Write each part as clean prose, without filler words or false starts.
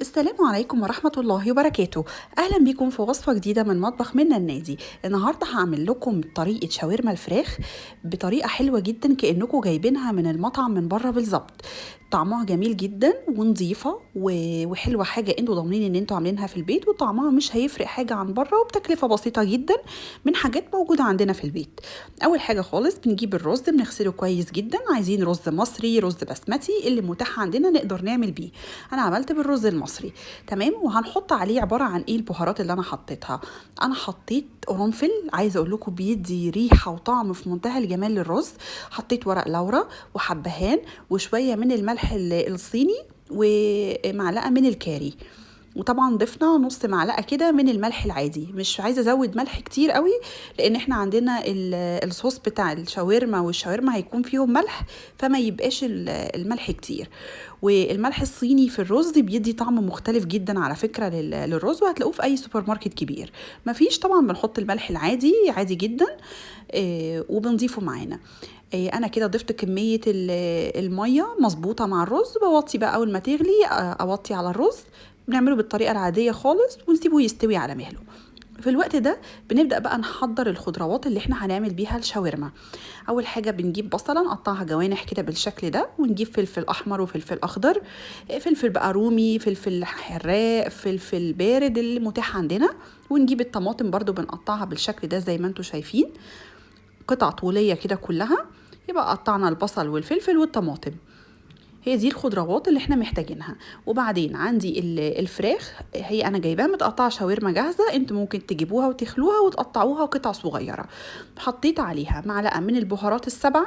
السلام عليكم ورحمة الله وبركاته. أهلا بكم في وصفة جديدة من مطبخ منا النادي. النهاردة هعمل لكم طريقة شاورما الفراخ بطريقة حلوة جدا، كأنكم جايبينها من المطعم من بره بالظبط. طعمها جميل جدا ونظيفة وحلوة، حاجة انتوا ضامنين ان انتوا عاملينها في البيت، وطعمها مش هيفرق حاجة عن بره، وبتكلفة بسيطة جدا من حاجات موجودة عندنا في البيت. أول حاجة خالص بنجيب الرز، بنغسله كويس جدا. عايزين رز مصري، رز بسمتي، اللي متاح عندنا نقدر نعمل بيه. أنا عملت بالرز المصري، تمام. وهنحط عليه عبارة عن ايه البهارات اللي أنا حطيتها. أنا حطيت قرنفل، عايزة أقول لكم بيدي ريحة وطعم في منتهى الجمال للرز. حطيت ورق لورا وحبهان وشوية من الملح الصيني ومعلقة من الكاري، وطبعا ضفنا نص معلقة كده من الملح العادي. مش عايزة ازود ملح كتير قوي لان احنا عندنا الصوص بتاع الشاورما، والشاورما هيكون فيهم ملح، فما يبقاش الملح كتير. والملح الصيني في الرز بيدي طعم مختلف جدا على فكرة للرز، وهتلاقوه في اي سوبر ماركت كبير. مفيش طبعا بنحط الملح العادي عادي جدا، وبنضيفه معانا. انا كده ضفت كمية المية مظبوطة مع الرز. بوطي بقى اول ما تغلي، اوطي على الرز. بنعمله بالطريقة العادية خالص ونسيبه يستوي على مهله. في الوقت ده بنبدأ بقى نحضر الخضروات اللي احنا هنعمل بيها الشاورما. اول حاجة بنجيب بصلة نقطعها جوانح كده بالشكل ده، ونجيب فلفل احمر وفلفل اخضر، فلفل بقى رومي، فلفل حراق، فلفل بارد اللي متاح عندنا. ونجيب الطماطم برضو بنقطعها بالشكل ده زي ما انتم شايفين، قطع طولية كده كلها. يبقى قطعنا البصل والفلفل والطماطم، هي دي الخضروات اللي احنا محتاجينها. وبعدين عندي الفراخ، هي انا جايباها متقطعه شاورما جاهزة، انتوا ممكن تجيبوها وتخلوها وتقطعوها قطع صغيرة. حطيت عليها معلقه من البهارات السبعة،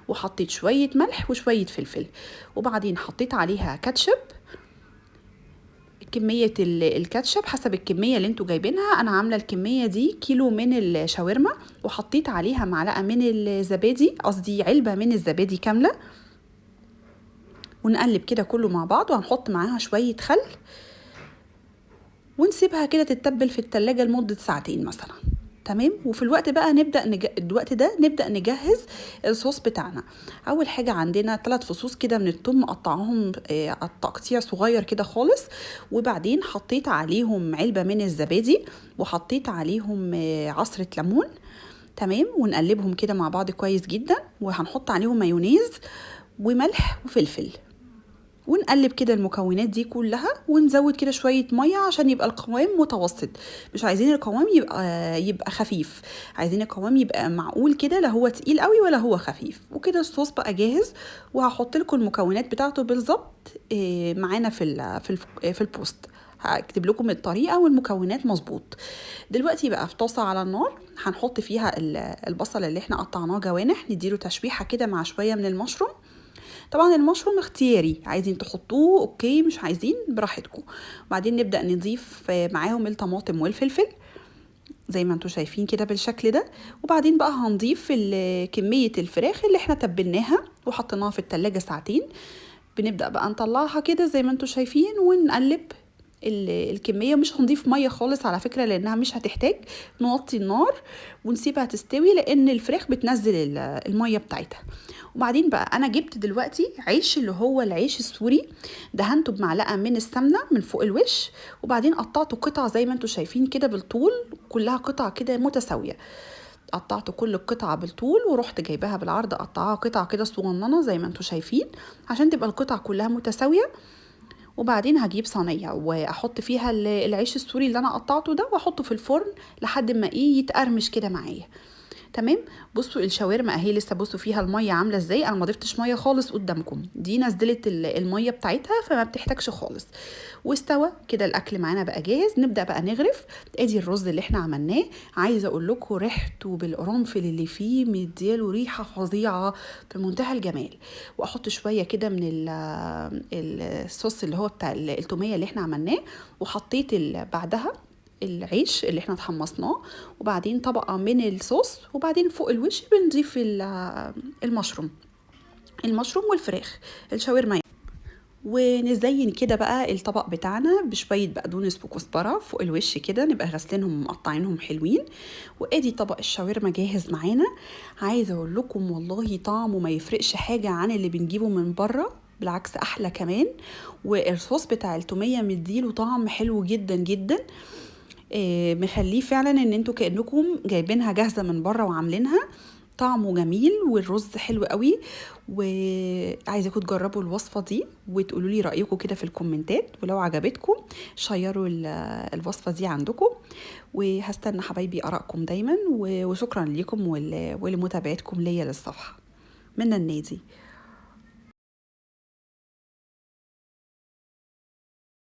وحطيت شوية ملح وشوية فلفل، وبعدين حطيت عليها كاتشب. كمية الكاتشب حسب الكمية اللي انتوا جايبينها، انا عاملة الكمية دي كيلو من الشاورما. وحطيت عليها معلقة من الزبادي، قصدي علبة من الزبادي كاملة، ونقلب كده كله مع بعض. وهنحط معاها شوية خل ونسيبها كده تتبل في التلاجة لمدة ساعتين مثلا، تمام. وفي الوقت بقى نبدأ الوقت ده نبدأ نجهز الصوص بتاعنا. أول حاجة عندنا 3 فصوص كده من الثوم، مقطعاهم، تقطيع صغير كده خالص. وبعدين حطيت عليهم علبة من الزبادي، وحطيت عليهم، عصرة ليمون، تمام. ونقلبهم كده مع بعض كويس جدا. وهنحط عليهم مايونيز وملح وفلفل، ونقلب كده المكونات دي كلها، ونزود كده شوية مية عشان يبقى القوام متوسط. مش عايزين القوام يبقى خفيف، عايزين القوام يبقى معقول كده، لا هو تقيل قوي ولا هو خفيف. وكده الصوص بقى جاهز، وهحط لكم المكونات بتاعته بالظبط، معانا في البوست. هكتب لكم الطريقة والمكونات مظبوط. دلوقتي بقى في طاسة على النار هنحط فيها البصل اللي احنا قطعناه جوانح، نديله تشويحة كده مع شوية من المشروم. طبعا المشروم اختياري، عايزين تحطوه okay، مش عايزين براحتكم. وبعدين نبدأ نضيف معاهم الطماطم والفلفل زي ما انتم شايفين كده بالشكل ده. وبعدين بقى هنضيف كمية الفراخ اللي احنا تبلناها وحطيناها في التلاجة ساعتين. بنبدأ بقى نطلعها كده زي ما انتم شايفين ونقلب الكمية. مش هنضيف مية خالص على فكرة لأنها مش هتحتاج. نوطي النار ونسيبها تستوي لأن الفراخ بتنزل المية بتاعتها. وبعدين بقى أنا جبت دلوقتي عيش اللي هو العيش السوري، دهنته بمعلقة من السمنة من فوق الوش، وبعدين قطعته قطع زي ما انتم شايفين كده بالطول، كلها قطع كده متساوية. قطعت كل القطعة بالطول ورحت جايباها بالعرض، قطعها قطع كده صغننة زي ما انتم شايفين عشان تبقى القطع كلها متساوية. وبعدين هجيب صينية واحط فيها العيش السوري اللي انا قطعته ده، واحطه في الفرن لحد ما يتقرمش كده معايا، تمام. بصوا الشاورما اهي لسه، بصوا فيها المية عاملة ازاي، انا ما ضفتش مية خالص قدامكم، دي نزلت المية بتاعتها فما بتحتاجش خالص. واستوى كده الاكل معانا بقى جاهز. نبدأ بقى نغرف. ادي الرز اللي احنا عملناه، عايزة اقول لكم ريحته بالقرنفل اللي فيه مدياله ريحة فظيعة في منتهى الجمال. واحط شوية كده من الصوص اللي هو بتاع التومية اللي احنا عملناه، وحطيت بعدها العيش اللي احنا اتحمصناه، وبعدين طبقة من الصوص، وبعدين فوق الوش بنضيف المشروم والفراخ الشاورما. ونزين كده بقى الطبق بتاعنا بشوية بقدونس وكزبرة فوق الوش كده، نبقى غاسلينهم ومقطعينهم حلوين. وادي طبق الشاورما جاهز معانا. عايزة اقول لكم والله طعمه ما يفرقش حاجة عن اللي بنجيبه من بره. بالعكس احلى كمان. والصوص بتاع التوميه مديله طعم حلو جدا جدا، مخليه فعلا ان انتوا كأنكم جايبينها جاهزة من بره وعاملينها. طعمه جميل والرز حلو قوي. وعايزاكم تجربوا الوصفة دي وتقولوا لي رايكم كده في الكومنتات، ولو عجبتكم شيروا الوصفة دي عندكم، وهستنى حبايبي ارائكم دايما. وشكرا لكم ولمتابعتكم ليا للصفحه. من النادي.